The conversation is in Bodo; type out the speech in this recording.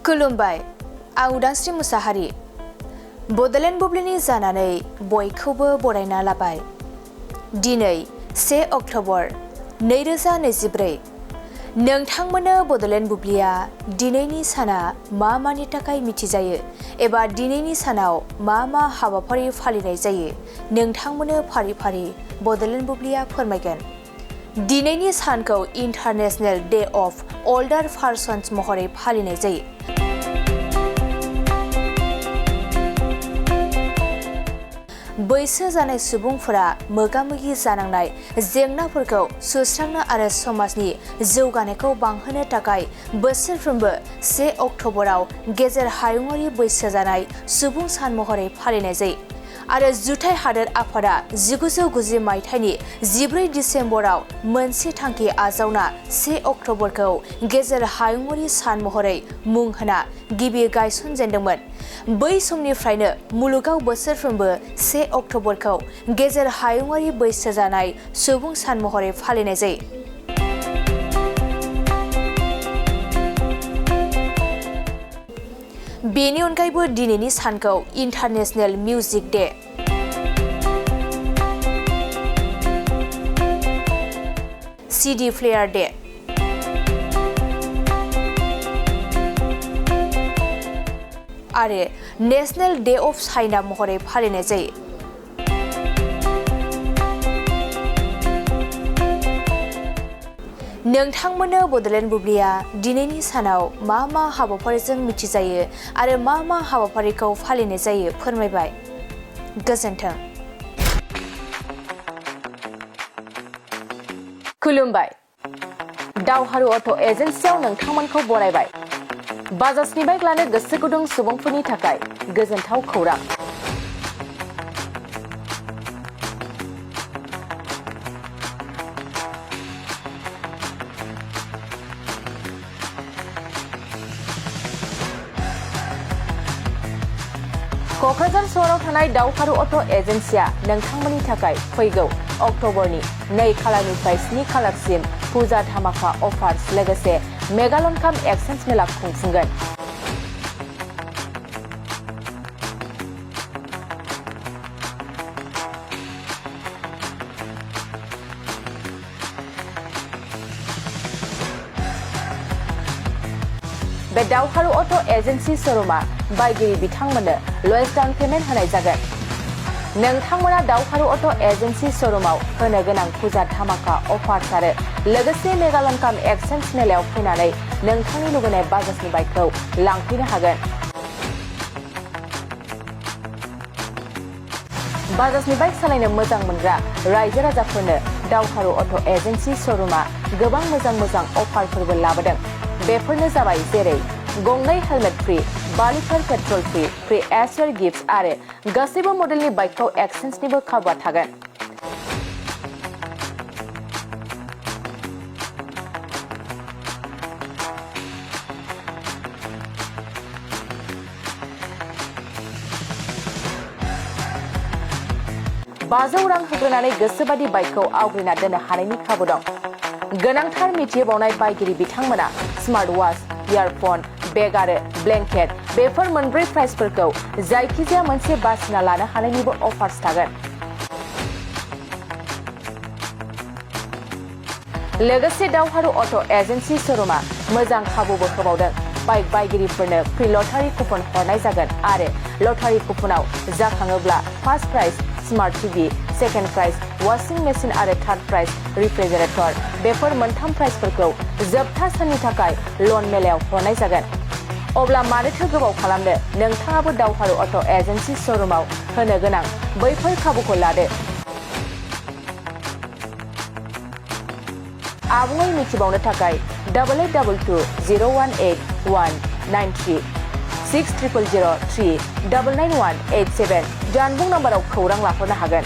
खुलुमबाय आं उदांस्रि मुसाहारि बडलेण्ड बुब्लिनि जानानै बयखौबो बरायना लाबाय। दिनै 1 अक्ट'बर 2024 नोंथांमोननो बडलेण्ड बुब्लिया दिनैनि साना मा मानि थाखाय मिथिजायो एबा दिनैनि सानाव मा हाबाफारि फालिनाय जायो नोंथांमोननो फारि फारि बडलेण्ड बुब्लिया फोरमायगोन। दिनैनि सानखौ इन्टारनेशनेल डे अफ ओल्डार पार्सन्स महरै फालिनाय जायो। बैसो जानाय सुबुंफोरा मोगा-मोगि जानांनाय जेंनाफोरखौ सुस्रांनो आरो समाजनि जौगानायखौ बांहोनो थाखाय बोसोरफ्रोमबो 1 अक्ट'बराव गेजेर हायुङारि बैसो जानाय सुबुं सान महरै फालिनाय जायो आरो जुथाइ हादोर आफादा 1990 मायथाइनि 14 डिसेम्बराव मोनसे थांखि आजावना 1 अक्ट'बरखौ गेजेर हायुङारि सान महरै मुं होना गिबि गायसनजेनदोंमोन। बै समनिफ्रायनो मुलुगाव बोसोरफ्रोमबो 1 अक्ट'बरखौ गेजेर हायुङारि बैसो जानाय सुबुं सान महरै फालिनाय जायो। बेनि अनगायैबो दिनैनि सानखौ international music day, CD player day, आरो नेशनेल डे अफ चाइना महरै फालिनाय जायो। नोंथांमोननो बडलेण्ड बुब्लिया दिनैनि सानाव मा हाबाफारिजों मिथिजायो आरो मा हाबाफारिखौ फालिनाय जायो फोरमायबाय। गोजोन्थों। खुलुमबाय। दावहारु अट' एजेन्सियाव नोंथांमोनखौ बरायबाय। बाजाजनि बाइक लानो गोसो गुदुं सुबुंफोरनि थाखाय गोजोनथाव खौरां। क'क्राझार सहराव थानाय दावहारु अट' एजेन्सिया नोंथांमोननि थाखाय फैगौ अक्ट'बरनि 2 खालारनिफ्राय 7 खालारसिम फुजा धामाका अफार्स लोगोसे मेगालन काम एक्सचेन्ज मेला खुंफुंगोन। बे दावहारु अट' एजेन्सि श'रुमा बायगिरि बिथांमोननो लवेस्ट डाउन पेमेन्ट होनाय जागोन। नोंथांमोना दावहारु अट' एजेन्सि श'रुमाव होनो गोनां फुजा धामाका अफार्स आरो लोगोसे मेगालन काम एक्सचेन्ज मेलायाव फैनानै नोंथांनि लुबैनाय बाजाजनि बाइकखौ लांफैनो हागोन। बाजाजनि बाइक सालायनो मोजां मोनग्रा रायजो राजाफोरनो दावहारु अट' एजेन्सि श'रुमा गोबां मोजां अफारफोरबो लाबोदों। बेफोरनो जाबाय जेरै गंनै helmet free, 5 litre petrol free air gift आरो गासैबो मडेलनि बाइकखौ एक्सचेन्जनिबो खाबुआ थागोन। $500 रां होग्रोनानै गोसोबादि बाइकखौ आवग्रिना दोननो हानायनि खाबु दं। गोनांथार मिथिहोबावनाय बायगिरि बिथांमोना स्मार्ट वाच, इयारफन, बेग आरो ब्लेंकेट बेफोर मोनब्रै प्राइसफोरखौ जायखिजाया मोनसे बासिना लानो हानायनिबो अफार्स थागोन। लोगोसे दावहारु अट' एजेन्सि श'रुमा मोजां खाबुबो होबावदों। बाइक बायगिरिफोरनो फ्रि लटारि कुपन हरनाय जागोन आरो लटारि कुपनाव जाखाङोब्ला first prize smart TV, second prize washing machine आरो थार्ड प्राइज रिफ्रिजारेटर बेफोर मोनथाम प्राइजफोरखौ जोबथा साननि थाखाय लन मेलायाव हरनाय जागोन। अब्ला मानोथो गोबाव खालामनो, नोंथाङाबो दावहारु अट' एजेन्सि श'रुमाव होनो गोनां बैफोर खाबुखौ लादो। आबुङै मिथिबावनो थाखाय 8822018193 600003 99187 जानबुं नाम्बाराव खौरां लाहरनो हागोन।